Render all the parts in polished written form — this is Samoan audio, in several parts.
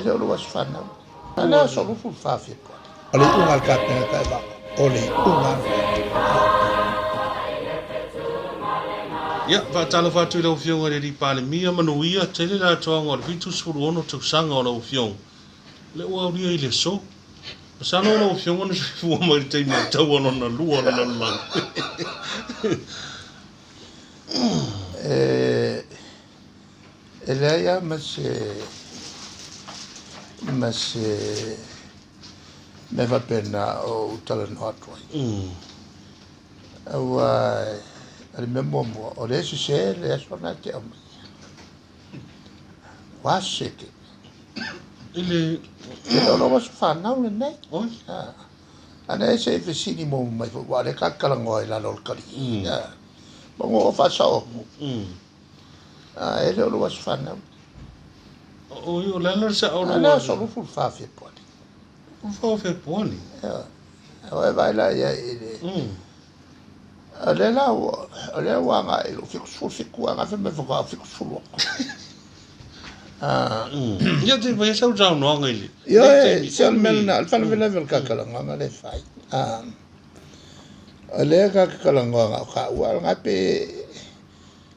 E le o lou aso fanau. A le aso 24 Fepuari. O le iuga a le Kapeneta e vaa, o le iuga a le Ia, faatalofa atu i lau Afioga i le Alii Palemia, manuia tele le atoaga o le 76 tausaga o lau Afioga, lea ua aulia i le aso. Masalo o lau Afioga na soifua mai i le taimi o le taua lona lua o le lalolagi. E leai lava ma se ma se mea faapena o ou talanoa atu ai. Aua o le mea muamua, o lea e sese le aso lena e te aumai. Ua sese tele. I le E le o lou aso fanau lenei. Oi. A na e se i fesili muamua mai foi, aua o lea ta te talanoa i lalo o le tali. Ma ua faasao atu. A e le o lou aso fanau. Oi, o le ala le sao o A lou le aso aso. 24 Fepuari. 24 Fepuari. O e vaai la ia i le o lea la ua o lea ua agai i lou 77 ae fai mai faatoa 76. Ia te vai sau saunoaga i le Ioe, se o le mea lena, o le faalavelave o le tatalanoaga lea e fai. O lea ta te talanoa na o taua, a o lena pe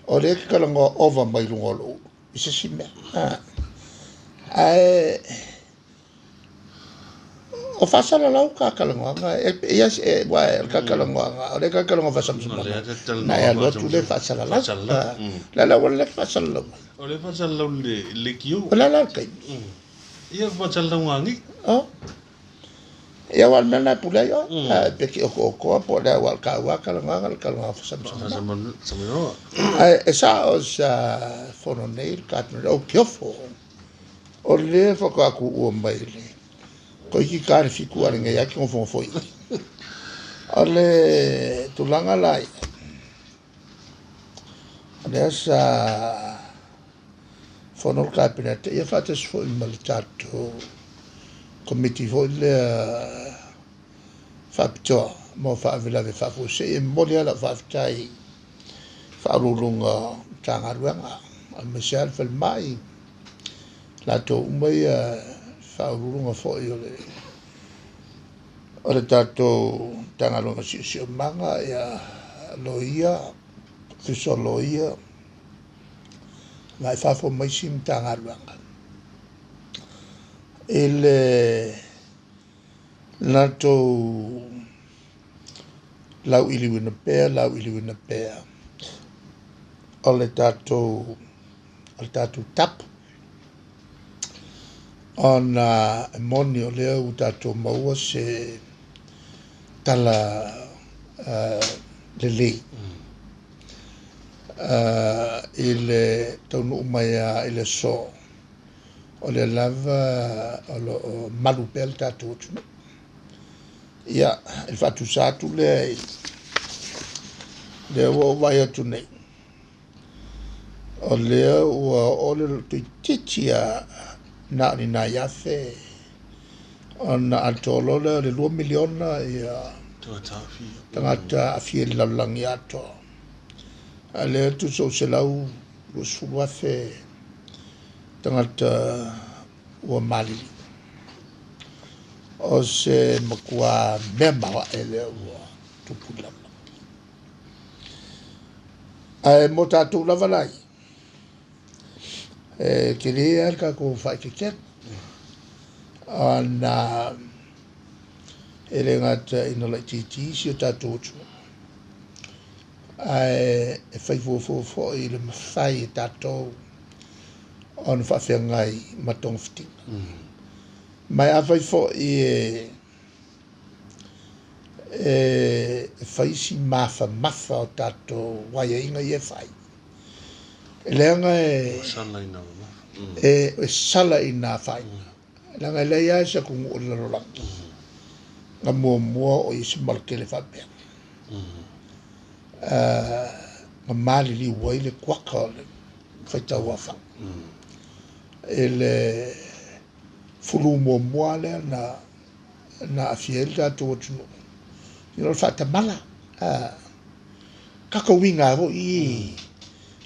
o lea e te talanoa ova mai luga o lou i se isi mea. Ae o faasalalau ta talanoaga, ia aua o le tatalanoaga, o lea ta talanoa faasamasamaga, na e alu atu lea faasalalau. O le a le auala lea e te faasalalau ai? O lea e faasalalau i le leitio. O le a la le taimi? Ia faasalalauga nei. Oh. Ia aua o le mea lena e pule ai oe. Pe te otootoa po o le a aua o le taua talanoaga o le talanoaga faasamasamaga. Ae e sao sa fono nei le Kapeneta, ou te ofo o lea faatoa tuua mai le toeitiiti ta le 7 a lenei lava e te nofonofo i i. O le tulaga la ia, o lea sa fono le Kapeneta ia faatasi foi ma le tatou Komiti foi lea faapitoa mo faalavelave faafuasei. E momoli lava lau faafetai i Ofisa Sili o Pulega o Matagaluega aemaise lava le falemai, latou uma ia Faauluuluga foi o le tatou Matagaluega o Siosiomaga, ia Loia, Ofisa o Loia, agai fafo ma isi Matagaluega i le latou lauiliuina pea, lauiliuina pea o le tatou tapu, ona e moni o lea ua tatou maua se tala lelei i le taunuu mai lava i le aso, o lea lava o lo o malu pea le tatou atunuu. Ia, e faatusa atu lea i lea ua ou vaai atu nei, o lea ua oo le toeitiiti lava na o ni nai afe ona atoa loa lea o le 2 miliona ia tagata aafia i le lalolagi atoa. A o lea tusa ua 120,000 tagata ua maliliu. O se matua mea maoae lea ua tupu i le lalolagi. Ae mo tatou lava la ia, e tele lava le tatou faaeteetega, ona e le gata ina laitiiti si o tatou atunuu, ae e fai fuafua foi i le mafai e tatou ona faafeagai ma togafitiga. Ma afai foi e fai si mafamafa o tatou aiaiga ia e fai, leaga e sala i nā afaina, leaga e leai lava se atunuu o le lalolagi na muamua o i ai se maletele faapea na maliliu ai le kuaka o le faitau aofai. I le fulu muamua lea na aafia ai le tatou atunuu, o le faatamala. Tatou uiga foi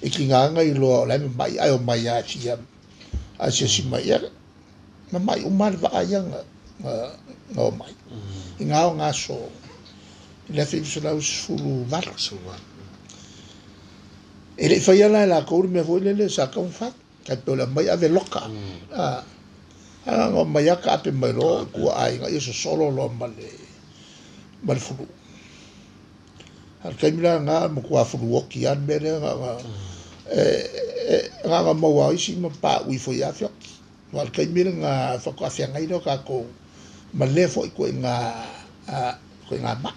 i tiga na iloa o la e mamai ae omai lava e fia asiasi mai. Ia, Mamai uma lava le vaa ia na na omai i na o aso i le 1918. E le i faia la e latou le mea foi lele sa tatau ona fai, tai pei o le aumai ave loka. A na omai lava taape mai loa i tua aiga ia sosolo loa ma le fulu. A o le taimi la lena e matua fuluoti lava le mea lea na ona na ona maua lava o isi ma paui ifo i ai feoti. Aua o le taimi lena faatoa feagai lea o tatou ma lea foi ituaiga mai.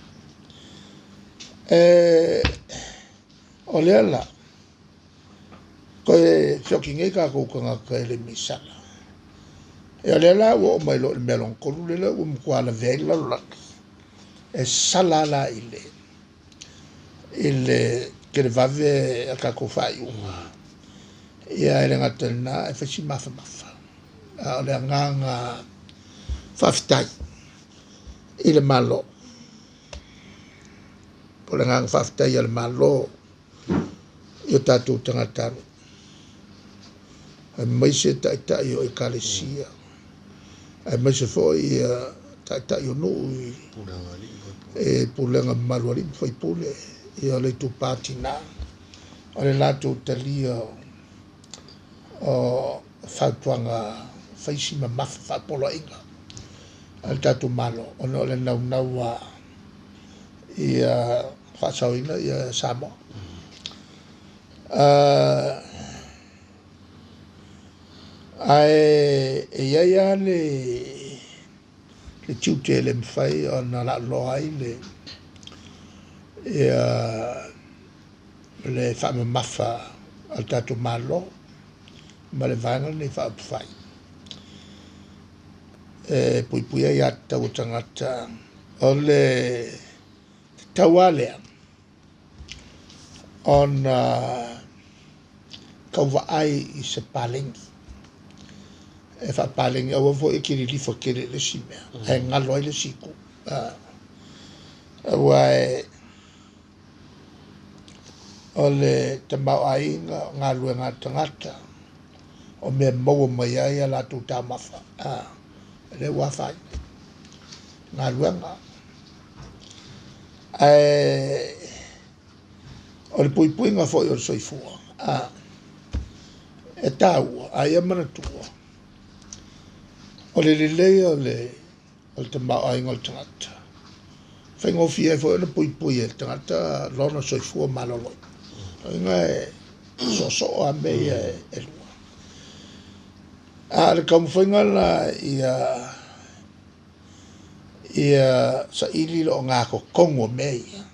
O lea la, toe feoti nei tatou tagata i le misela. Ia o lea la ua oo mai loa i le mea lona tolu lea ua matua lavea ai le lalolagi, e sala la i le televave a tatou faaiuga. Ia e le gata i lena, ae fai si mafamafa. A o le agaga faafetai i le Malo, po o le agaga faafetai a le Malo i o tatou tagatanuu, aemaise taitai o ekalesia, aemaise foi taitai o nuu i pulega mamalu a alii ma faipule, ia o le itupa tina, o le latou talia o fautuaga fai si mamafa faapoloaiga a le tatou Malo, ona o le naunau a ia faasaoina ia Samoa. Ae e i ai lava le tiute e le mafai ona laaloa ai le ia le faamamafa a le tatou Malo ma le vaega lenei faaupufai e puipuia ai aiatatau a tagata. O le tatau lava lea ona tau vaai i se paleni e faapaleni, aua foi e te lilifa tele i le isi mea ae galo ai le isi itu. Aua o le tamaoaiga o galuega a tagata o mea maua mai ai a latou taumafa, lea ua afaina galuega. Ae o le puipuiga foi o le soifua, e taua, ae ia manatua, o le lelei o le tamaoaiga o le tagata, faigofie ai foi ona puipui e le tagata lona soifua maloloina. Lona uiga e soosoo lava mea ia e lua. A o le taumafaiga la ia saili le ogatotonu o mea ia,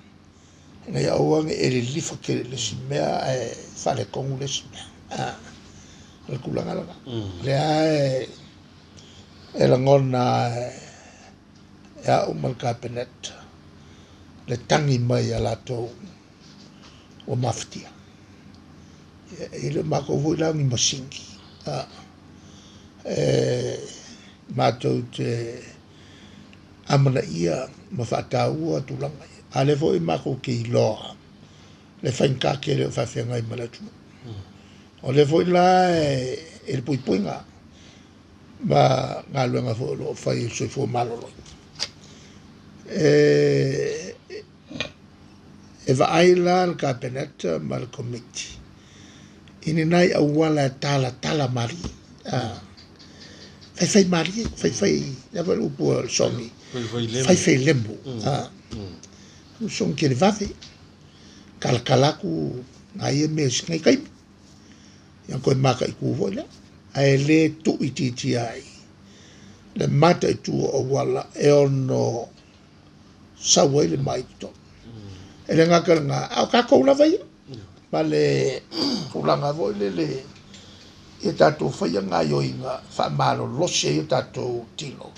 ina ia aua ne i e lilifa tele i le isi mea ae faaletonu le isi mea. O le tulaga lena. O lea e lagona e au ma le Kapeneta le tagi mai a latou ua mafatia. E le o matou foi la o ni masini. E matou te amanaia ma faataua tulaga ia. A o lea foi matou te iloa le faigata tele o faafeagai ma le atunuu. O lea foi la e le puipuiga ma galuega foi o lo o fai e le soifua maloloina. E vaai la le Kapeneta ma le Komiti i ni nai auala e talatala malie. Faifai malie, faifai, le a foi le upu a le sogi, faifai lemu. Sogi televave, talatala atu nai ia mea i si nei taimi. Ia toe mataitu foi lea. Ae le tuuitiitia ai le mataitu o auala e ono sau ai le mai i totonu. E le gata i lena, a o tatou lava ia, ma le tulaga foi lele ia tatou faia gaoioiga faamalolosi ai o tatou tino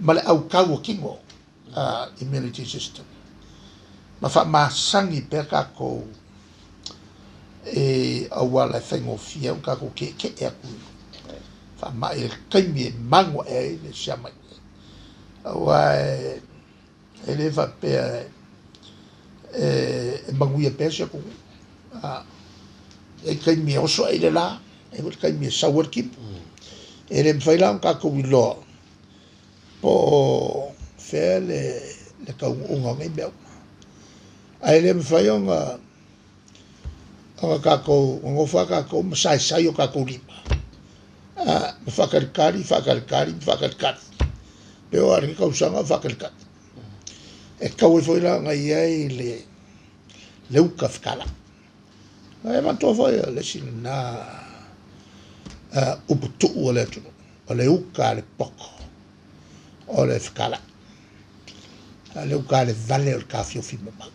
ma le autau o tino, immunity system, ma faamasani pea tatou e auala e faigofie ai ona tatou tietie atu i faamai i le taimi e magu ae ai le siamai. Aua e le faapea e manuia pea si atunuu. E i ai taimi e oso ai le la, e i ai foi le taimi e sau ai le timu. E le mafai la ona tatou iloa po o fea le taunuuga o nei mea uma. Ae le mafai ona tatou nonofo lava tatou ma saisai o tatou lima ma faatalitali, faatalitali ma faatalitali. Pe oo lava i lenei tausaga o faatalitali. E tatau ai foi la ona i ai le uta fetalai. E manatua foi o le isi lena upu tuu a le atunuu, o le uta a le poto o le fetalai, a o le uta a le vale o le taofiofi mamau.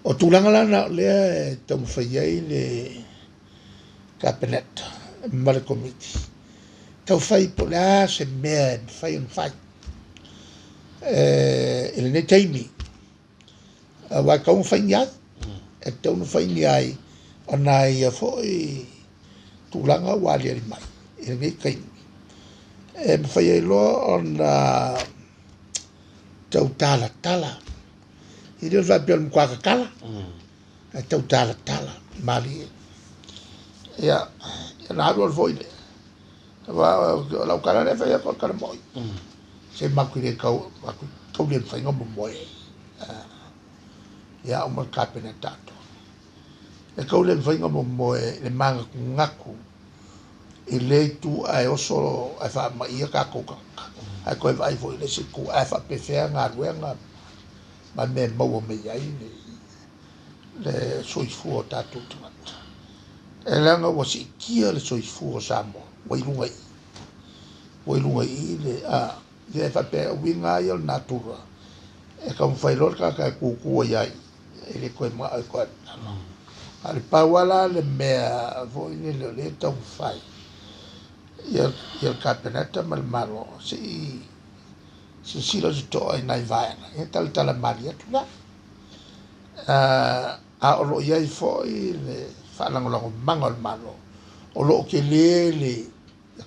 O tulaga la na o lea e taumafai ai le Kapeneta ma le Komiti, taufai po o le a se mea e mafai ona fai i lenei taimi, aua e tatau ona fai ni ai, e tatau ona fai ni ai ona ia foi tulaga ua aliali mai i lenei taimi, e mafai ai loa ona tau talatala. E le o le faapea o le matua tatala, ae tau talatala malie. Ia, ona alu alu foi lea, aua o lau tala lea e fai atu o le tala moni. Se matou te le tau, matou te le mafai ona momoe ia au ma le Kapeneta atoa. E tau le mafai ona momoe i le manatunatu i lea itu ae oso ae faamaia tatou tagata, ae toe vaai foi i le isi itu ae faapefea galuega ma mea e maua mai ai le soifua o tatou tagata. E leaga ua siitia le soifua o Samoa, ua i luga i i. Ua i luga i i le, a, ia e faapea, o uiga lava ia o le natura, e taumafai loa le tagata e tutu ai lava i i, e le toe manao e toe alu i lalo. A o le pau lava la le mea foi lele o lea e taumafai ia le Kapeneta ma le Malo, se i silasila totoa i nai vaega, ia talatala malie atu la. A o lo o i ai foi le faalagolagomaga o le Malo, o lo o tele le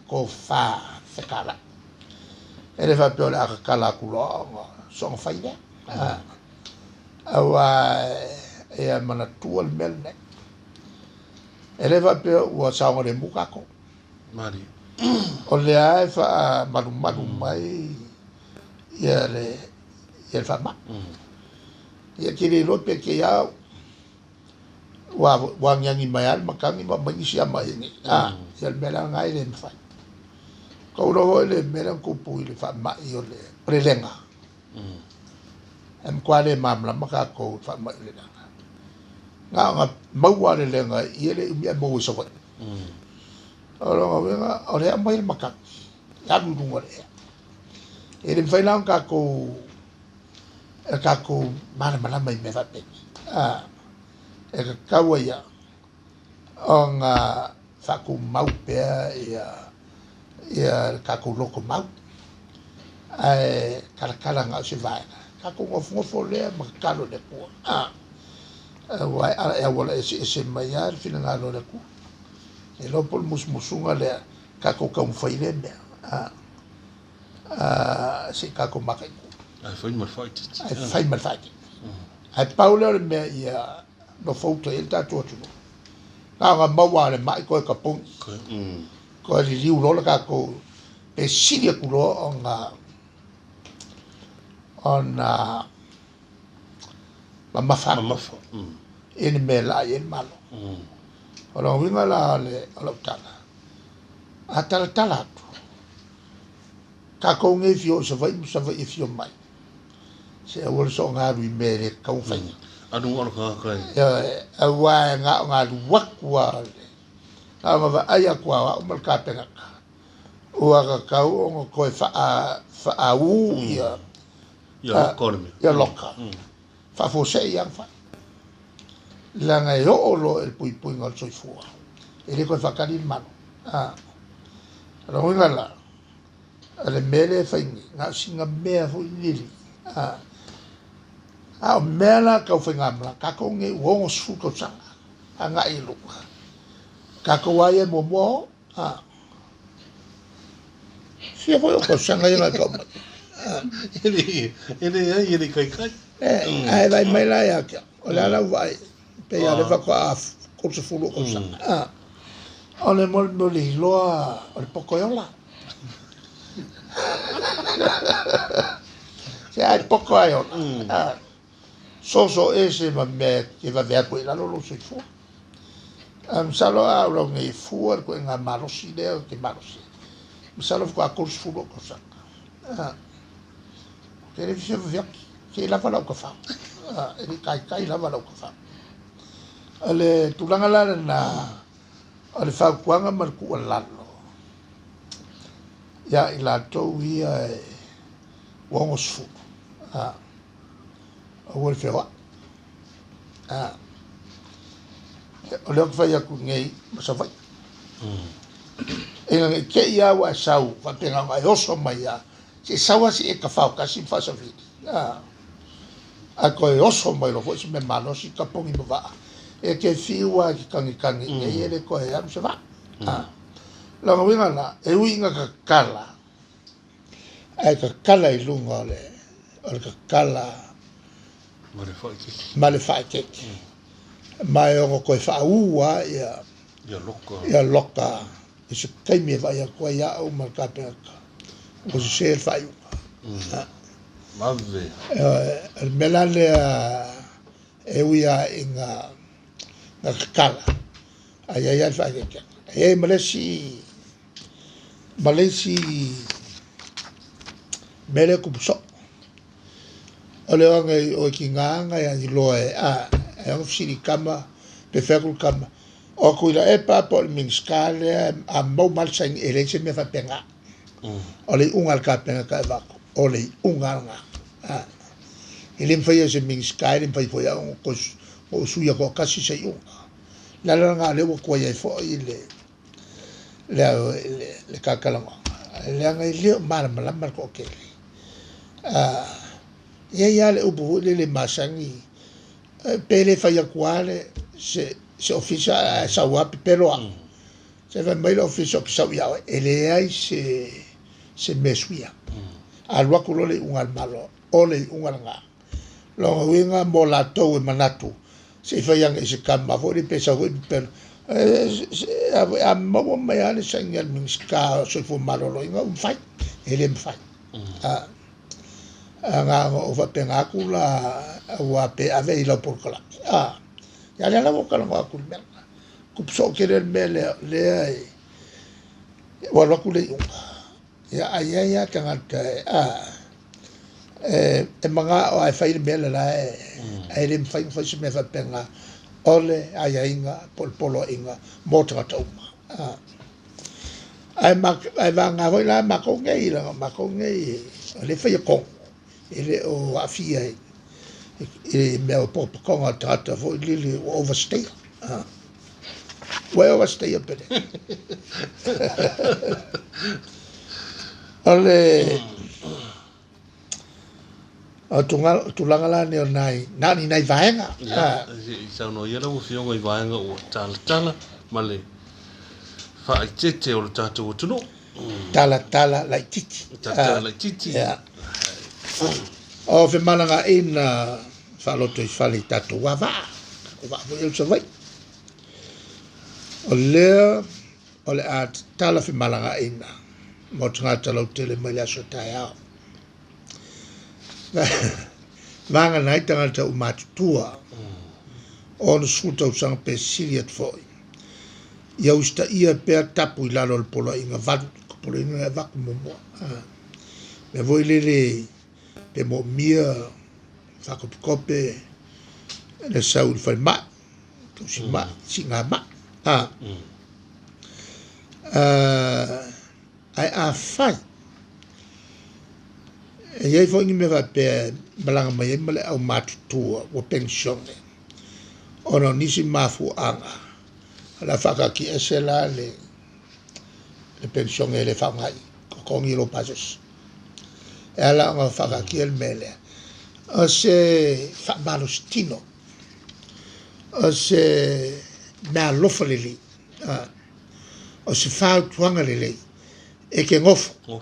tofa fetalai. E le faapea o le a tatala atu loa ona soona fai lea. Aua ia manatua le mea lenei. E le faapea ua saogalemu tatou. O lea e faamalumalu mai ia le faamai. Ia e te le iloa pe te i lava ua agiagi mai lava le matagi ma aumai nisi ama i nei. Ia le mea la lena e le mafai. Tou iloa foi le mea lea na tupu i le faamai o le lega. E matua le malamalama tatou i le faamai o le lega. Na ona maua lava le lega i e le umi ae maua i Savaii. O lona uiga, o lea e aumai le matagi, e alu i luga o le ea. E le mafai la ona tatou e tatou malamalama i mea faapena. E tatau ai lava ona faatumau pea ia le tatou lotomau, ae talatala na o se vaega, tatou nofonofo lea ma tatalo i le Atua, aua e auala eseese mai lava le finagalo o le Atua. E iloa po o le musumusuga lea, tatou taumafai i lea mea, se i tatou mataitu. Ae fai ma le faaitiiti. Ae fai ma le faaitiiti. Ae pau lea o le mea ia nofouta i ai le tatou atunuu. Na ona maua lava o le mai toe tapuni. Toe liliu loa le tatou, pe sili atu loa ona mamafa atu. Mamafa. I ni mea e laa i ai le Malo. O lona uiga la o lau tala, a talatala atu, tatou nei e fia o i Savaii ma Savaii e fia mai, se aua le soona alu i mea e le tatau ona faia. Alu o le tagata e. Ioe, aua e na ona alu atu lava, na ona vaai atu lava o au ma le Kapeneta, ua tatau ona toe faaū ia Ia loka o le mea. Ia loka. Faafuasei lava ona fai. Leaga e oo loa i le puipuiga o le soifua, e le toe faatali le Malo. O lona uiga la, o le mea lea e fai nei, na o sina mea foi lele. A o mea la tau faigamalaga, tatou nei ua 60 tausaga agai i luga. Tatou lava ia e muamua o, Fia foi o tausaga ia na tau mai. E leai, e le taitai. Ae vaai mai la ia te au, o le a lau vaai, pei lava o lea faatoa 30 o tausaga. O le mo le iloa o le poto e ola. Se ai poto ai ola. Soso ese ma mea e vave atu i lalo lou soifua. Masalo a ou lauga e fua le ituaiga malosi lea ou te malosi ai. Masalo faatoa 30 ou tausaga. Ou te le fia vave atu. Se i lava lau tafao. E le i taitai lava lau tafao. O le tulaga la lena o le fautuaga ma le tuualalo ia i latou ia e ua 60, aua le feoai. O lea ou te fai atu nei ma Savaii. Ina ne i te i lava ua e sau faapena ona e oso mai lava, se i sau lava se i e tafao tasi ma faasavili. Ae toe oso mai loa foi se mea malosi, taponi ma vaa. E te fiu lava e te tagitagi i ai e le toe alu se vaa. Lona uiga la, e ui ina tatala, ae tatala i luga o le o le tatala ma le faaeteete. Ma e ono toe faaū lava ia ia loka i se taimi e vaai atu ai au ma le Kapeneta ua sese le faaiuga. Vave. O le mea la lea e ui lava ina tatala, ae i ai lava le faaeteetega. E i ai ma le isi ma le isi mea lea e tupu soo, o le o ane i o i tiga na iloa e a e ono fesili i tama pe fai atu le tama, o Tuilaepa po o le Minisita lea a maua mai le saini e leai se mea faapena. O le iuga a le Kapeneta e avatu, o le iuga lena. E le mafai e se Minisita, e le mafai foi e au ona ou suia toatasi se iuga. O le ala lena o lea ua tuai ai foi le le talatalanoaga, leaga e le o malamalama le toatele. E i ai lava le upu foi lele masani, pe le fai atu lava se se ofisa ae sau lava pepelo au. Se fai mai le ofisa ou te sau ia oe, e leai se se mea e suia. A alu atu loa le iuga a le Malo, o le iuga lena. Lona uiga mo latou e manatu se i fai ane i se tama foi lele pe sau foi pepelo. A maua mai lava le saini a le Minisita o Soifua Maloloina ua mafai, e le mafai. Na ona ou faapena atu la, aua pe ave i lau polokalame. Ia lea la ua ou talanoa atu i le mea lena. Tupu soo tele le mea lea, lea e ua alu atu le iuga. Ia ae i ai lava tagata e e manao lava e fai le mea le la e ae le mafai ona fai se mea faapena. O le aiaiga po o le poloaiga mo tagata uma. Ae ae vagana foi la matou nei, leaga o matou nei o lea e faia tonu, e le o aafia i mea o potopotoga o tagata foi lele ua overstay. Ua e overstay Pele? O le o tulaga la nei o nai, na o ni nai vaega. Ia, i saunoa ia lau Afioga i vaega ua talatala ma le faaeteete o le tatou atunuu. Talatala laitiiti. Talatala laitiiti. Ia. O femalagaaiga faalotoifale i tatou vaa, tatou vaa foi ia o Savaii. O lea o le a tatala femalagaaiga mo tagata lautele mai le aso taeao. Vagana ai tagata ua matutua, 60 tausaga pe sili atu foi. Ia usitaia pea tapu i lalo o le poloaiga 8, poloaiga e avatu muamua. Mea foi lele pe moomia faakopikope le sau i le falemai, tausimai, siigamai. Ae afai e i ai foi ni mea faapea e malaga mai ai ma le aumatutua ua penisione ona o nisi mafuaaga, o le a faataatiaese la le penisione e le faaaoga i totogi i lou pasese. E ala ona faataatia le mea lea, o se faamalositino, o se meaalofa lelei, o se fautuaga lelei e te nofo.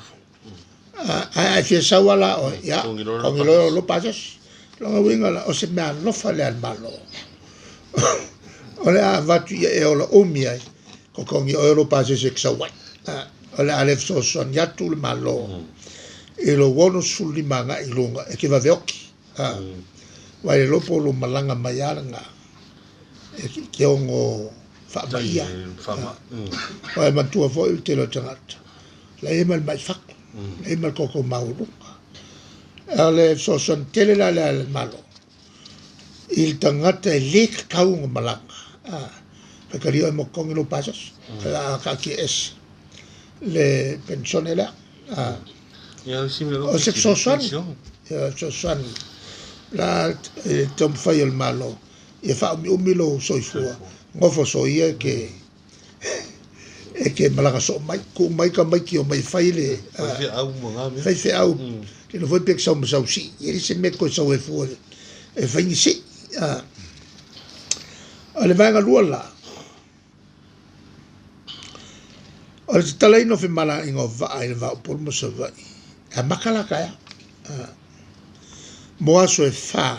Ae a fia sau lava la oe, ia, togi loa lou pasese. Lona uiga la, o se meaalofa lea a le Malo. O le a avatu ia e ola umi ai, Totogi oe lou pasese e te sau ai. O le a le fesoasoani atu le Malo i lou 65 agai i luga e te vave oti. Aua e le iloa po o lou malaga mai lava lena e te ono faamaia. Aua e manatua foi le tele o tagata la e i ai ma le mai fatu, la e i ai ma le toto maualuga. O le fesoasoani tele la lea a le Malo i le tagata e le tatau ona malaga, faitalia oe ma totogi lou pasese, o le a taatia ese le penisione lea. O se fesoasoani, fesoasoani la e taumafai o le Malo ia faaumiumi lou soifua, nofo soia e te e te malaga soo mai, tuu mai tamaiti omai e fai le faifeau ma na mea. Faifeau, te iloa foi pe te sau ma sau sii, e leai se mea e toe sau ai fua e fai ni sii. O le vaega lua la, o le tatalaina o femalagaaiga o vaa i le va o Upolu ma Savaii, e amata la taeao mo aso e fa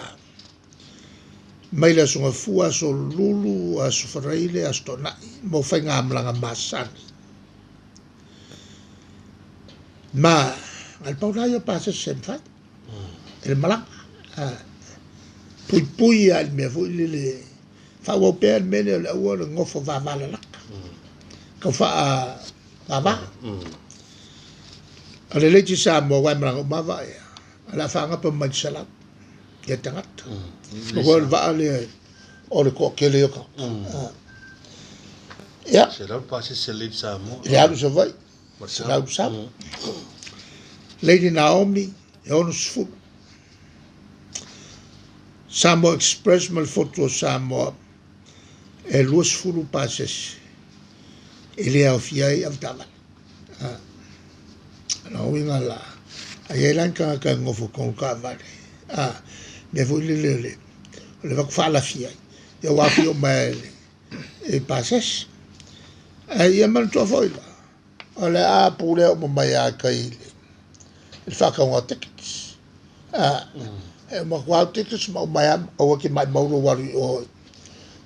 mai le Aso Gafua, Aso Lulu, Aso Faraile, Aso Toonai mo faigamalaga masani. Ma na o le pau la ia o pasese e mafai e le malaga. Puipui lava i le mea foi lele, faaauau pea le mea lea o le aua le nofo vavalalata, tau faavava. O le Lady Samoa aua e malaga uma lava vaa ia, o le a faagapa mai le 100 ia tagata. O le vaa lea o le toatele o tagata. Ia. 100 pasese Lady Samoa. I le alu i Savaii, 100 le sau. Lady Naomi, e 60. Samoa Express ma le Fotu o Samoa, e 20 pasese e le aofia ai avetaavale. O lona uiga la, a i ai la ni tagata e nonofo i totonu o taavale, mea foi lele o le o le avatu faalafi ai, ia ua aofia uma ai i pasese. Ae ia manatua foi la, o le a pulea uma mai lava i tai i le faatauga o tickets. E uma atu lava au tickets ma uma ai lava, aua e te maumau lou alu i o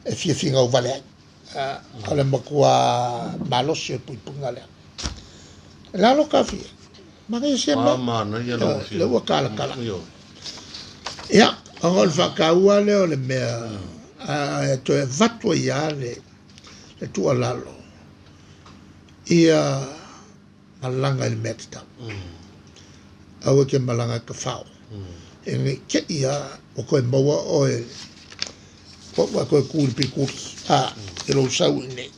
e fia finau vale ai. O le matua malosi o le puipuiga lea. E lalo kafia. Manaia sia mea. Manaia lau afioga. Lea ua talatala. Ia, ona o le faataua lea o le mea e toe avatu ai lava le tuualalo ia malaga i le mea tatau. Aua e te malaga e tafao. E ne i te i lava ua toe maua oe, ua toe tu i le pituli, a, i lou sau i inei.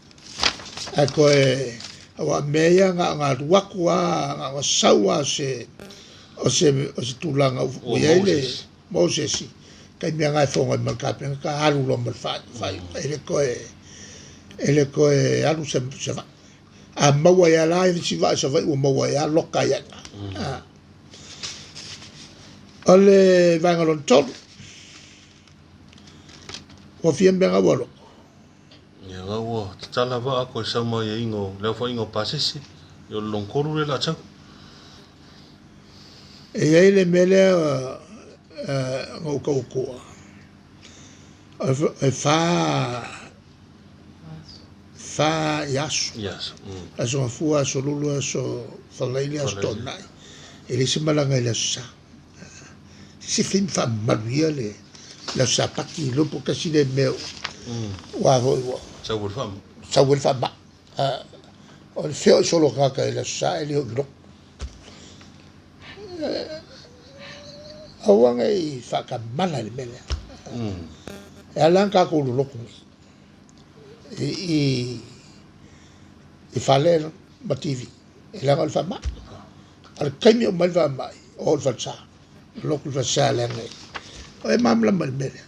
Ae toe, aua o mea ia na ona alu atu lava, na ona sau lava o se, o se, o se tulaga ua i ai le Mosesi, taimi lava na e fono ai ma le Kapeneta, alu loa ma le faaiuga, e le toe, e le toe alu se, se vaa. A maua ai lava la isi vaa i Savaii ua maua ai lava loka ai lava i ina. O le vaega lona tolu, ua fia mea na ua alu atu? Ia na ua tatala vaa koe sau ma aiaiga o le aofaiga o pasese, ia o le lona tolu lea o le a sau. E i ai le mea lea na ou tau atua, e fa fa i aso, aso Gafua, aso Lulu, aso Faleile, aso Toonai, e leai se malaga i le aso Sa. Se fai ma faamamalu ia le aso Sapati, iloa po o tasi lea mea ua foi ua sau ai le faamai. Sau ai le faamai. O le feoai solo o tagata i le aso Sa e le oo i lotu. Aua ne i faatamala i le mea lea. E ala ona tatou lolotu nei i i fale ma TV, e leaga o le faamai. A o le taimi e uma ai le faamai, o le falesa, lotu le falesa leaga e malamalama i le mea lea.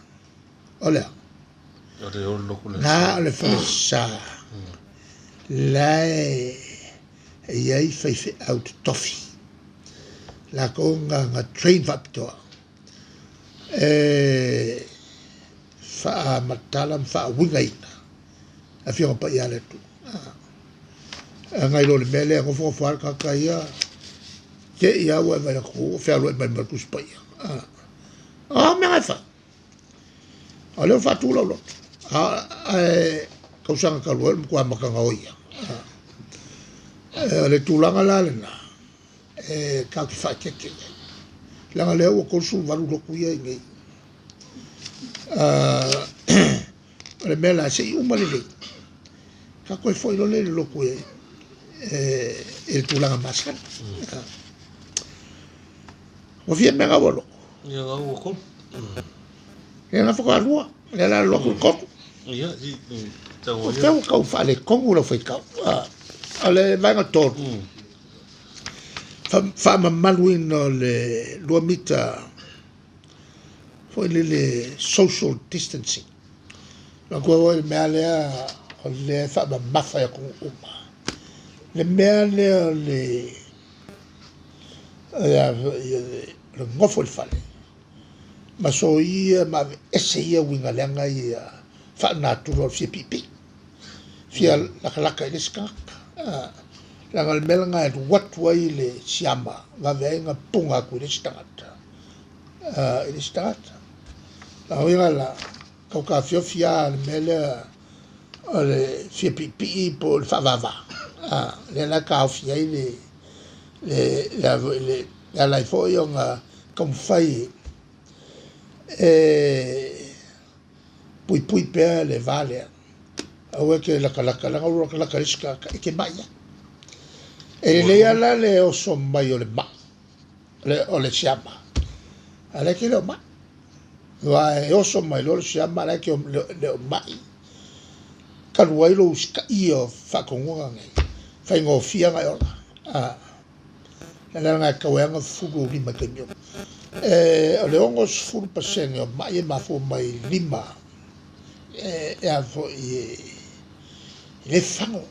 O le a? Na o le falesa la e i ai faifeau totofi, latou na train faapitoa e faamatala ma faauigaina Afioga Paia a le Atua. Nai lo le mea lea, nofonofo lava le tagata ia, te i lava ua e vaai atu ua fealuai mai ma le Tusi Paia. O a mea na e fai? O lea ua faatu lau loto. Ae tausaga talu ai o le matua amataga o ia. O le tulaga la lena e tatou te faaeteete i ai. Leaga lea ua 38 lotu ia i inei. O le mea la se i uma lelei, tatou toe foi loa lea i le lotu e i le tulaga masani. Ua fia mea gaua lotu? Ia gaua tolu. Ia na faatoa lua, lea la alu atu i le tolu. Ia, i, tau O fea ua tau faaletonu lau faitau. O le vaega tolu, faamamaluina o le 2 mita foi lele social distancing. Manatua foi le mea lea o lea e faamamafa i atunuu uma. Le mea lea o le le nofo i le fale ma soia ma aveese ia uiga leaga ia faalenatura o le fia piipii, fia latalata i le isi tagata. Leaga o le mea lena e alu atu ai le siama vave ai ona puna atu i le isi tagata, i le isi tagata. O lona uiga la, tau taofiofi lava le mea lea o le fia piipii po o le faavava, lea la e taofi ai le le ala ai foi ona taumafai e puipui pea le va lea. Aua e te latalata, leaga o lou latalata i le isi tagata e te mai ai. E lelei lava la le oso mai o le mai, o le siama, a o la e te le o mai. Aua e oso mai loa le siama a o la e te le o mai, talu ai lou usitaia o faatonuga nei, faigofie ona e ola. O le ala lena e tatau ai ona fufulu ou lima i taimi uma. O le 60% o mai e mafua mai i lima e a foi e le fafago.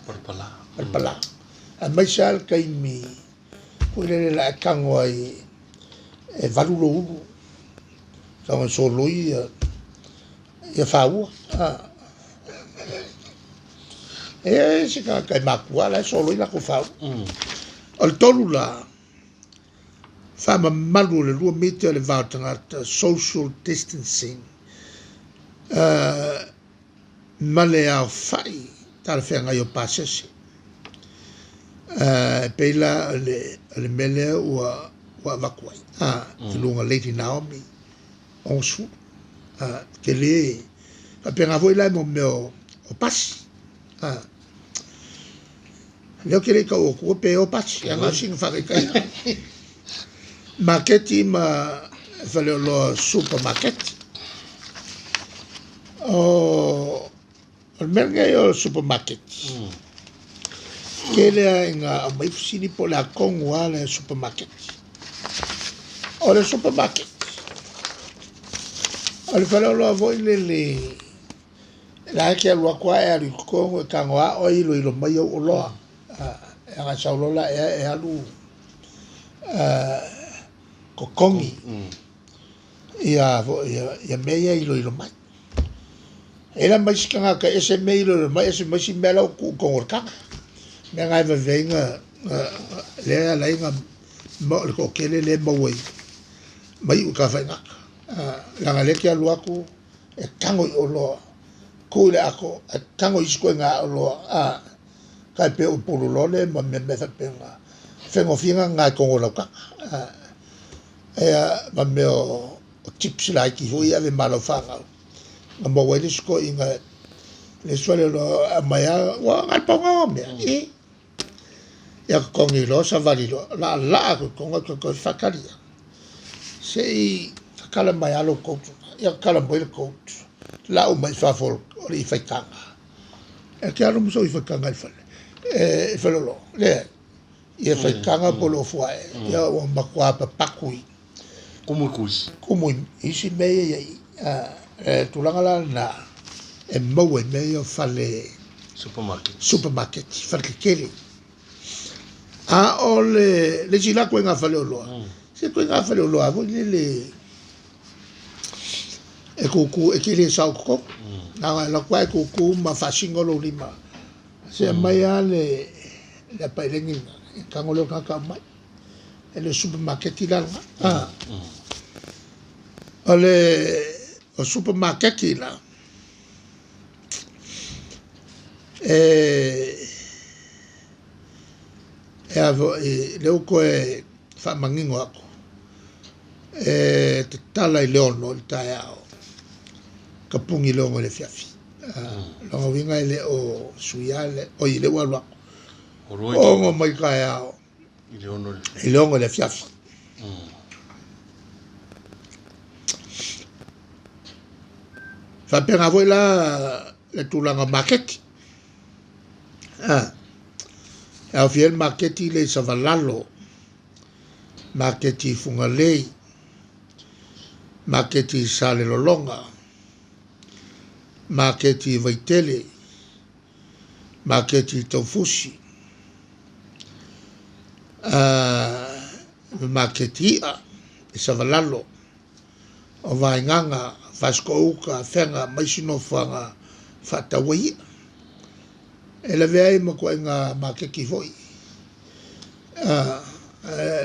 Palapala. Palapala. Aemaise lava le taimi foi lele la e tago ai e valu lou ulu, tago e soloi ia faua. E i ai se tagata e matua la e soloi latou faua. O le tolu la, faamamalu o le 2 mita o le va o tagata, social distancing, ma le aofai talafeagai o pasese. E pei la o le mea lea ua avatu ai i luga Lady Naomi 60. Tele faapena foi la i mo mea o pasi. Lea ou te le i tau atua pe o pasi, ae na o sina faataitaiga. Maketi ma faleoloa supermarket. O le mea lenei o supermarket, tele lava ina aumai fesili po o le a tonu lava le supermarket. O le supermarket, o le faleoloa foi lele la e te alu atu lava e alu i totonu e tago lava oe iloilo mai au oloa. E agai sau loa la ea e alu totogi ia ia mea ia e iloilo mai. E i ai la ma isi tagata e ese mea e iloilo mai, ese ma isi mea la ua tuu i totonu o le taga. Mea na e vave ai na lea e ala ai na le toatele lea e maua i ma iu i tafaigata. Leaga o lea e te alu atu e tago i oloa, tu i le ato ae tago i isi ituaiga oloa, tai pei o upolu lole ma mea faapena. E faigofie ona nana i totonu o lau taga. Ia ma mea o chips laiti foi ia e ave ma lau fanau, na maua ai le isi toeaina, le isi faleoloa e aumai lava, ua na o le pau lena o mea, i. Ia totogi loa savali loa, laalaa atu i totonu ae toe toe faatali lava. Se i tatala mai lava lou coat, ia tatala mai le coat, lau mai i fafo o le ifaitaga. E te alu ma sou ifaitaga i le fale, i le faleoloa, leai. Ia faitaga po o le ofu ae, ia ua matua papaku i Kumu i kusi. Kumu i isi mea ia i ai. Tulaga la lena e maua i mea ia o fale Supermarket. Supermarket, fale tetele. A o le le isi la ituaiga faleoloa, se ituaiga faleoloa foi lele e tutu e te le sao i totonu. Na ona e alu atu lava e tutu ma faasino lou lima. Se aumai lava le le apailegi lena, e tago lea o le tagata aumai. E le o supermarket la lena. O le o supermarket la, E e a foi lea ua toe faamanino atu, e tatala i le 6 i le taeao, tapuni i le 6 i le afiafi. Lona uiga e le o suia le, oi lea ua alu atu. 6 mai taeao i le 6 i le 6 i le afiafi. Faapena foi la le tulaga o maketi. E aofia ai le maketi lea i Savalalo, maketi i Fugalei, maketi i Salelologa, maketi i Vaitele, maketi i Taufusi, ma maketi i'a i Savalalo, o Vaegaga, Fasitoo-uta, Afega ma isi nofoaga faatau ai i'a. E lavea ai ma ituaiga maketi foi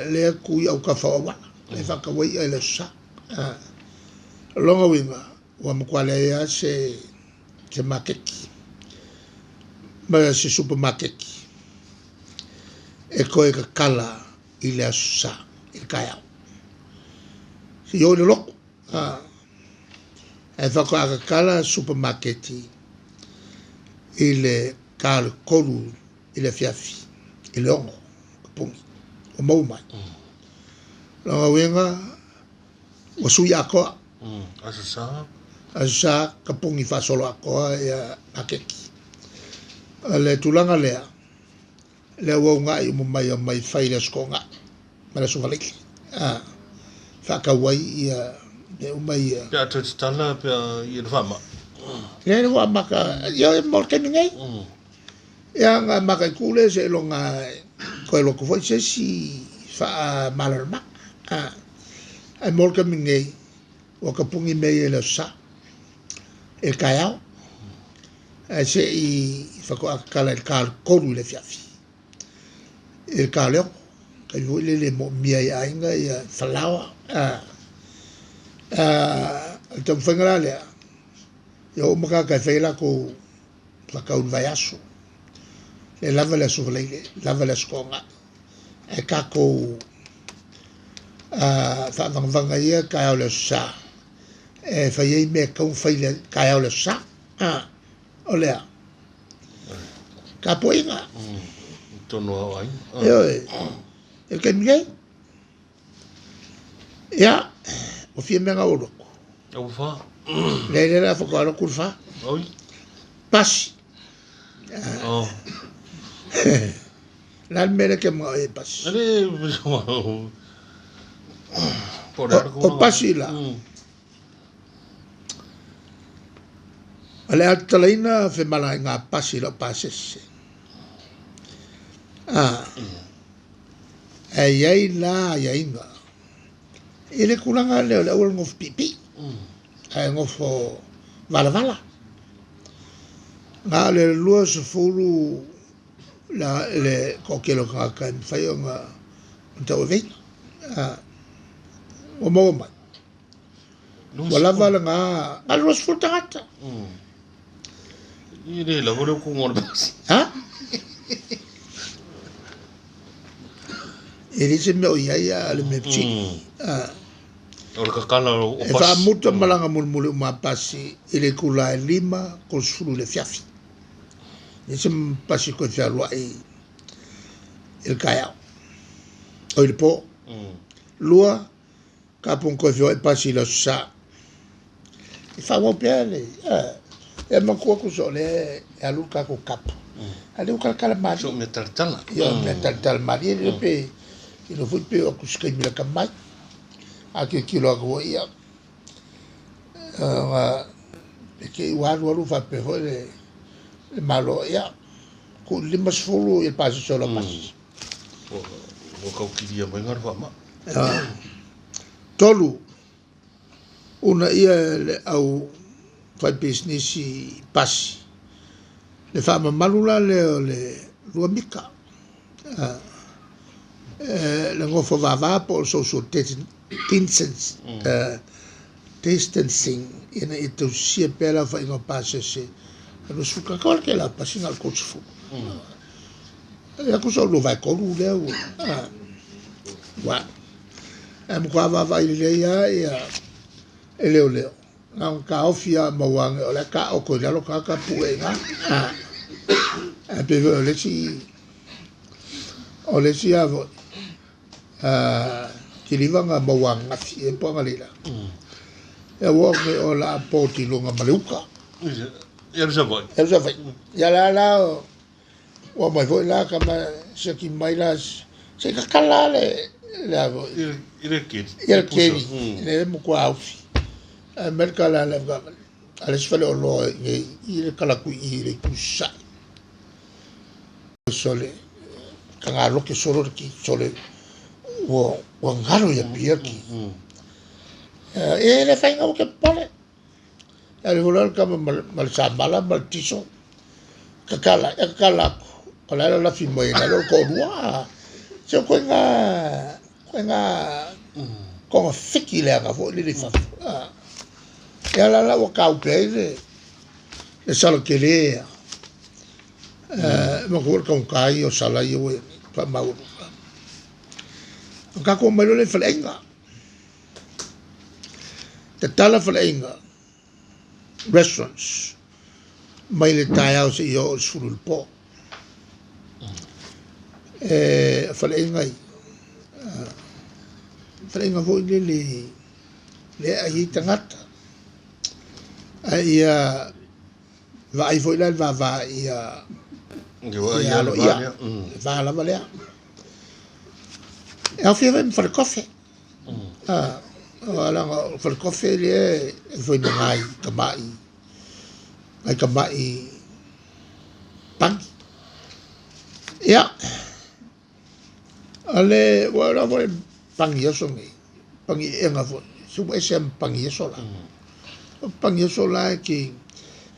lea e tu i autafa o auala, lea e faatau ai i'a i le Aso Sa. O lona uiga, ua matua leai lava se se maketi ma se supamaketi e toe tatala i le Aso Sa i le taeao. Seia oo i le lotu. Ae faatoa tatala supamaketi i le ta o le 3 i le afiafi i le 6 tapuni ua maua mai. Lona uiga ua sui atoa. Aso Sa. Aso Sa tapuni faasolo atoa ia maketi. O le tulaga lea, lea ua uunai uma mai omai fai i le Aso Toonai ma le Aso Faraile. Faatau ai ia mea uma ia. Pe a toe tatala pe a i le faamai. Lea ua amata, ia mo le taimi nei. Ia na mataitu lea seiloga toe alu atu foi se isi faamalamalamaga. Ae mo le taimi nei, ua tapuni mea ia i le Aso Sa, i le taeao, ae se i faatoa tatala i le ta o le 3 i le afiafi, i le ta o le 6. Taimi foi lele e moomia ai e aiga ia falaoa. O le taumafaiga la lea, ia oo uma tagata e fai ai latou faatau i le vaiaso, le lava le Aso Faraile, lava le Aso Toonai. Ae tatou faavagavaga ia taeao o le Aso Sa, e fai ai mea e tatau ona fai i le taeao o le Aso Sa. O lea, tapuaiga. Totonu o aiga. Ioe, i le taimi nei. Ia, ua fia mea na ou alu atu? Ua fa. Leai, lea la faatoa alu atu le fa. Oi. Pasi. Oh. Le a le mea lea e te manao i ai pasi? Ale, O pasi la. O le a tatalaina femalagaaiga pasi i lau pasese. Ae i ai la aiaiga i le tulaga lea o le aua le nofo piipii, ae nofo valavala. Na o le 20 la le toatele o tagata e mafai ona tauaveina. Ua maua mai. Ua lava lena, na o le 20 tagata. E le lava le ukuga o le pasi. Ha? E leai se mea o i ai a o le mea sili. O le kakala o E pasi. faamuta malaga mulimuli uma a pasi i le itula e 5:30 i le afiafi. E leai se pasi toe fealuai i le taeao. O i le po. Lua, Kapuni toe feoai pasi i le Aso Sa. E faaauau pea le... E manatua atu soo lea e alu le tatou cup. A o lea ua talatala malie. Soo mea talatala. Ia, mea talatala malie lea pe ilo foi pe oo atu i se taimi lata mai. A tilotilo atu foi ia, ona e te i ua alu alu faapea foi le Malo, ia, tuu i le 50 ia le pasese o lau pasi. Ua tau kilia mai le faamai. Tolu, uunaia e le au faipisinisi pasi le faamamalu la lea o le 2 mita, le nofo vava po o le social distancing ina ia tausisia pea le aofaiga o pasese 20 ka kau ke la pasi na le 30. Ia ku so lo vai kolu lea ua. Ua. E mo kwa va vai le ia ia e leo leo. Na ka ofi a mauange o le ka o ko lalo ka ka pu e nga. E pe o le si o le si a vo kiliva nga mauanga fi e po nga lila. E wo ke o la po ti lunga maleuka. Ia le Savaii. Ia le Savaii. Ia la la ua mai foi la ka ma siaki mai la se i kakala le le a foi. I le keli. Ia le keli. Le mo kua aufi. Ae mai le kala le avgavale. A le si fale o loa i i le kala kui i le kusai. Sole ka ngā loke solo le ki sole ua ua ngalo ia pia ki. E le whainga o ke pale. E alu loa le kama ma le samala ma le tiso, kakala, e kakala aku. O le ala lafi mai na lo ko lua. Se ko nga ko nga ko nga fiki le anga fo le le fafo. E ala la ua kau pe le le sala kele ia. Ma ko ka kai o sala ia we pa mau. Ka ko mai lo le fale inga. Tatala faleaiga, restaurants, mai le taeao seia oo i le 10 i le po. E faleaiga ia, faleaiga foi lele lea e ai ai tagata. Ae ia vaai foi la i le vava ia ia aloaia, le va lava lea. E aofia foi ma falekofe. Leaga o falekofe lea e fai ma nai tamai, nai tamai pani. Ia, o le, ua iloa foi pani aso nei, pani eega foi, se ua ese lava ma pani aso la. O pani aso la e te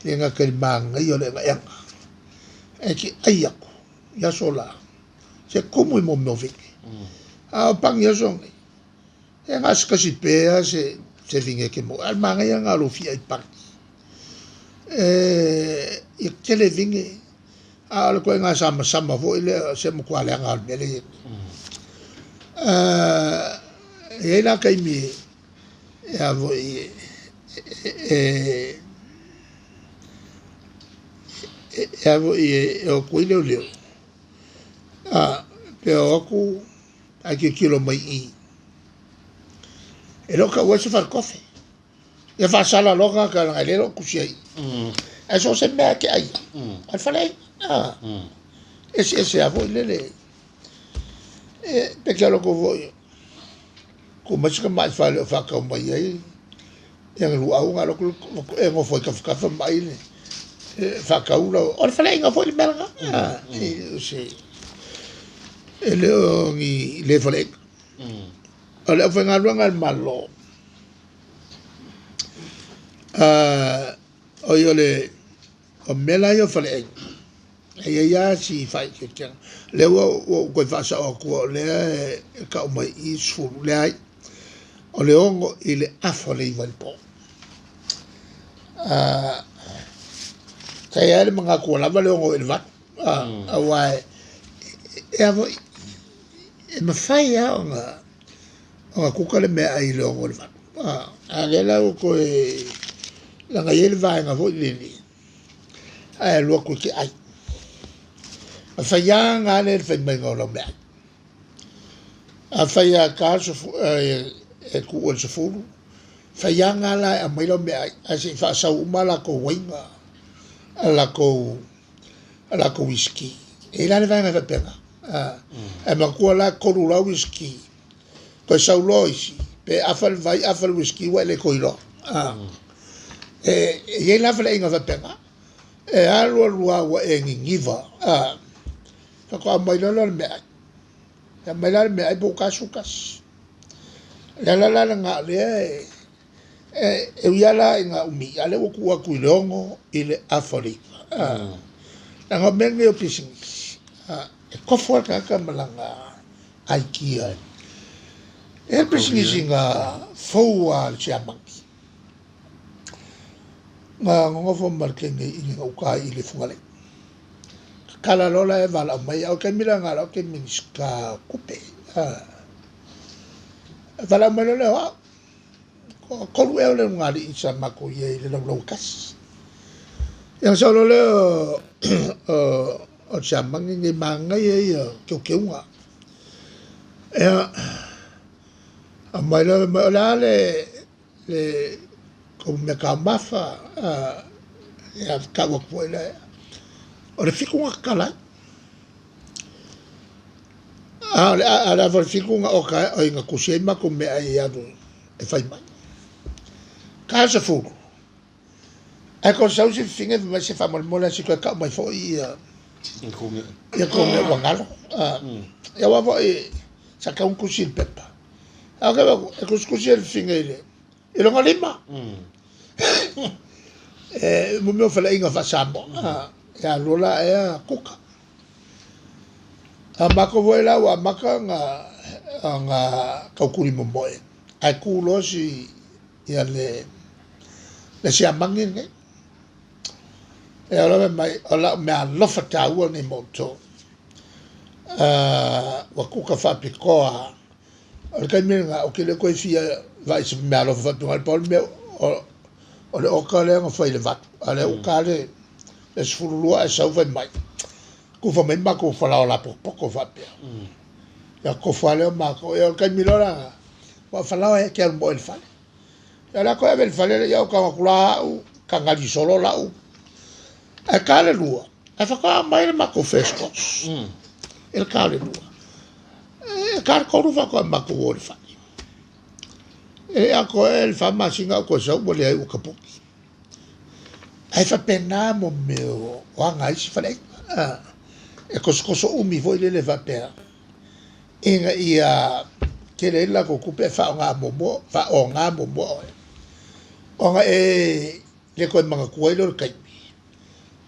le gata i le manaia o le egaega, ae te ai atu i aso la, se kumu i mo mea o vine. A o pani aso nei, e gasigasi pea se se vine e te moe, a o le manaia lena o lou fia i pani. E, ia tele vine, a o le koe gasamasama foi lea, se matua leaga o le mea lea e i ai nei. E i ai la taimi e a foi e e a foi e o atu ai leoleo, a pe o atu ae tilotilo mai i i. E le o taua ai se falekofe. Ia faasala loa tagata leaga e le o tusi ai. Ae so o se mea e te ai, o le fale ai. Eseese lava foi lele. E pe te alo atu foi, tuu mai si tamai fale o faatau mai ai ia luau ona alu atu e nofo i tafatafa ma ai le faatau lau. O le faleaiga foi le mea lena. E le o ni le faleaiga. O le aufaigaluega a le Malo, oi o le o mea la ia o faleaiga, e i ai lava si faaeteetega. O lea ua ou toe faasao atu o lea e tau mai i i 10, leai, o le 6 i le 8:30 i le po. Sa i ai le manatu ua lava le 6 i le 8, aua e a foi, e mafai lava ona ona kuka le meaai i le 6 i le 8. A o lea la ua toe leaga e i ai le vaega foi lele, ae alu atu e te ai. Na fai lava na le fai maiga o lau meaai. Afai lava e ta le e tuu i le 10, fai lava na la e aumai lau meaai, ae se i faasau uma a latou uaina, a latou a latou uisiki. E i ai la le vaega e faapena. Ae manatua la e 3 lau uisiki, toe sau loa isi, pe afa le vai afa le uisiki ua e le toe iloa. E i ai la faleaiga faapena, e alu alu lava ua e niniva, faatoa mai loa lea o le meaai. E aumai la le meaai po ua ta 11. O le ala la lena o lea e ui lava la ina umi, a o lea ua tuu atu i le 6 i le 8:30. Leaga o mea nei o pisinisi, e kofo lava le tagata ma lana aikia. E i ai le pisinisi na fou lava a le Siamani. Na nonofo ma le kene i gauta i le Fugalei. Tatala loa la e valaau mai au taimi la na o lau te Minisita o Tupe. E valaau mai loa lea o au. Toatolu ea o le ulugalii sa matou i ai i le laulau e tasi. Ia ona sau loa lea o le siamani nei manaia ia o teuteuga. Ia, aumai loa fai mai, o le a le le tou meataumafa ia tau atu foi lea, o le 7 na tatala ai. A o le afa o le 7 na oka ai, oi na tusi ai matou meaai e alu e fai mai. Ta le 10, ae toe sau si fafine fai mai se faamolemole lava se i toe tau mai foi ia tou mea ua galo. Ia aua foi sa tatau ona tusi i le pepa. Ae ou te vaai atu, e tusitusi e le fafine i le i lona lima. E mo mea o faleaiga faa-Samoa. Ia alu loa la ea kuka. A matou foi la ua amata ona ona tautuli momoe, ae tu loa si ia le le siamani lenei. Ia o la fai mai, o lau meaalofa taua lenei mo outou. Ua kuka faapitoa. O le taimi lena, ou te le toe fia vaai i se meaalofa faapena, pau le mea o le oka lea na fai i le 8, a o lea ua ta le 12 ae sau fai mai, tufa mai matou falaoa lapotopoto faapea. Ia tofu lava lea o matou. Ia o le taimi loa la, ua falaoa e te alu ma oe i le fale. Ia o le a toe ave i le fale, ia ou tago atu la au, tagali solo lau. Ae ta le 2, ae faatoa aumai le matou first course. I le ta o le 2. E ta le 3 faatoa matou o i le fale. E le atoa ea le 4 masina ou toe sau ua leai ua kaputi. Ae faapena mo mea o aga a isi faleaiga. E tosotoso umi foi lele faapea ina ia tele ai le latou tupe ae faaaoga muamua, faaaoga muamua oe. Ona e le toe manatua ai lea o le taimi.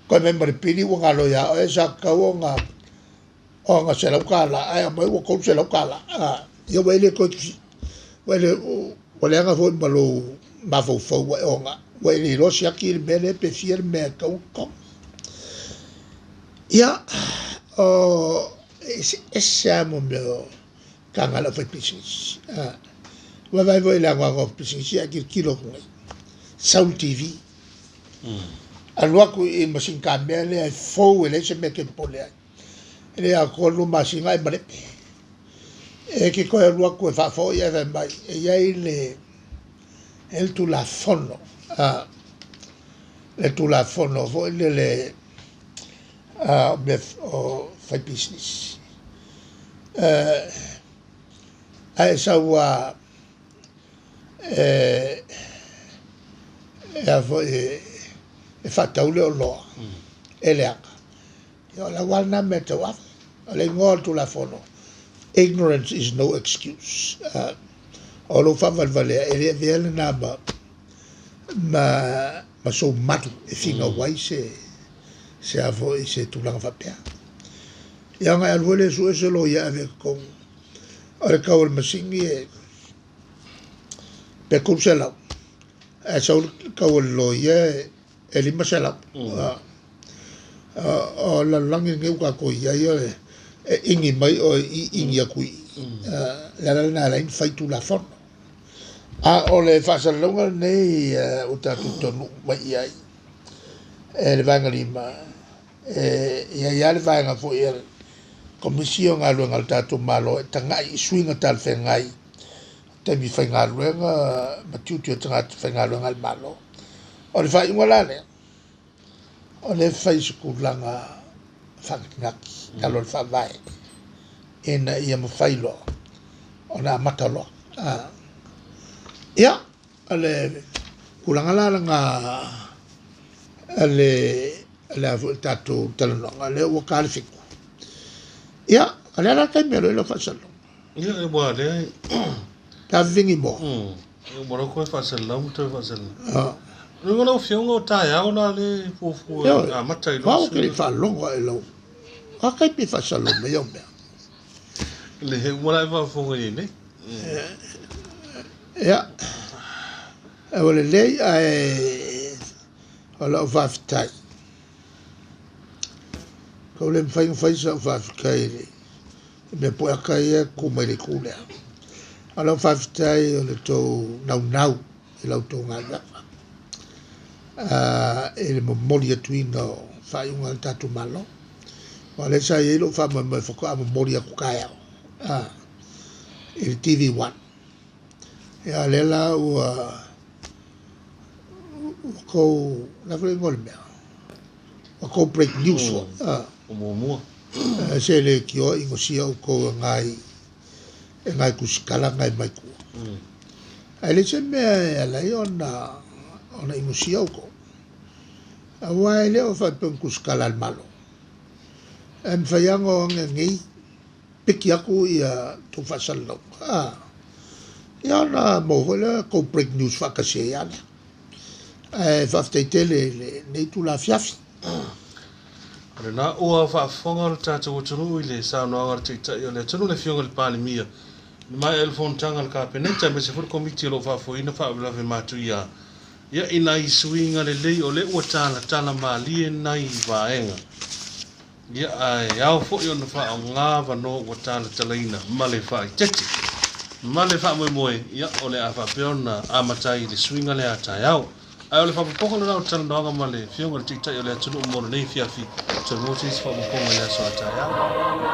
Toe aumai ma le pili ua galo ia oe sa tatau ona ona $100 ae aumai ua $300. Ia ua e le toe ua e le ua leaga foi ma lou mafaufau ua e oga ua e le iloa siaki le mea lea pe fia le mea e tatau ona totogi. Ia, o e eseese lava mo mea o taga a le aufaipisinisi. Vaavaai foi i le anoano o pisinisi ae tilotilo atu nei, sau le TV, alu atu i le masini kamea lea e fou e leai se mea e te popole ai. E le atoa 2 masina ae malepe. E te toe alu atu e faafoi ae fai mai, e i ai le, e le Tulafono, le Tulafono foi lele o mea o faipisinisi. Ae sau lava e a foi e faatau le oloa e leaga. Ia o lau lava lena mea e tauave. O le igoa o le Tulafono, ignorance is no excuse. O lou faavalevalea e le avea lena ma ma ma sou malu e finau ai se se a foi se tulaga faapea. Ia ona e alu foi lea e sue se loia e ave i totonu. O le tau o le masini e pe 300, ae sau le tau o le loia e 500. O le lalolagi lenei ua tatou i ai, o le e igi mai oe i i, igi atu i i. O le ala lena e ala ai ona fai Tulafono. A o le faasalalauga lenei ua tatou taunuu mai i ai e le Vaega 5, e i ai lava le vaega foi a le Komisi o Galuega a le tatou Malo e tagai i suiga talafeagai taimi faigaluega ma tiute o tagata faigaluega a le Malo. O le faaiuga la lea, o lea e fai i se tulaga faanatinati i lalo o le Faavae ina ia mafai loa ona amata loa. Ia, o le tulaga la lena a le le a foi le tatou talanoaga, lea ua ta le 7. Ia, o le a la le taimi e alu ai lau faasalalauga? Ia, ua lea Pe a vivini moa. Ua lava toe faasalalau ma toe faasalalau. O lau Afioga o taeao la le fuafua e amata ai loa. Ou te le i faalogo lava i lau... O a taimi e faasalalau mai au mea? Le uma la e faafofoga i nei. Ia, ua lelei ae... O lau faafetai, tau le mafai ona fai sau faafetai i le mea poeaka ia e tu mai le itu lea. A o lau faafetai o le tou naunau i la outou galuega i le momoli atuina o faaiuga a le tatou Malo. Aua o lea sa i ai lou faamoemoe faatoa momoli atu taeao i le TV1. Ia a o lea la ua ua tou, o le a foi le igoa o le mea? Ua tou break news foi. O muamua. Se leitioa inosia outou e nai e nai tusitala na e mai tua. Ae leai se mea e ala ai ona ona inosia outou. Aua e le o faapea o ni tusitala a le Malo. Ae mafai lava ona o ane nei piki atu ia tou faasalalauga a, ia ona maua foi lea tou break news faatasi ai lava lea. Ae faafetai tele i lenei itula afiafi. O lena ua faafofoga lo tatou atunuu i le saunoaga a le Taitai o le atunuu, le Afioga i le Palemia, i le maea o le fonotaga a le Kapeneta aemaise foi le Komiti o lo o faafoeina faalavelave matuia ia i nai suiga lelei o lea ua talatala malie nai vaega. Ia, ae ao foi ona faaaoga avanoa ua talatalaina ma le faaeteete ma le faamoemoe, ia, o le a faapea ona amata ai le suiga lea a taeao. Ae o le faaopoopoga lena o le talanoaga ma le Afioga i le Taitai o le atunuu mo lenei afiafi. Toe maua se isi faaopoopoga i le aso a taeao.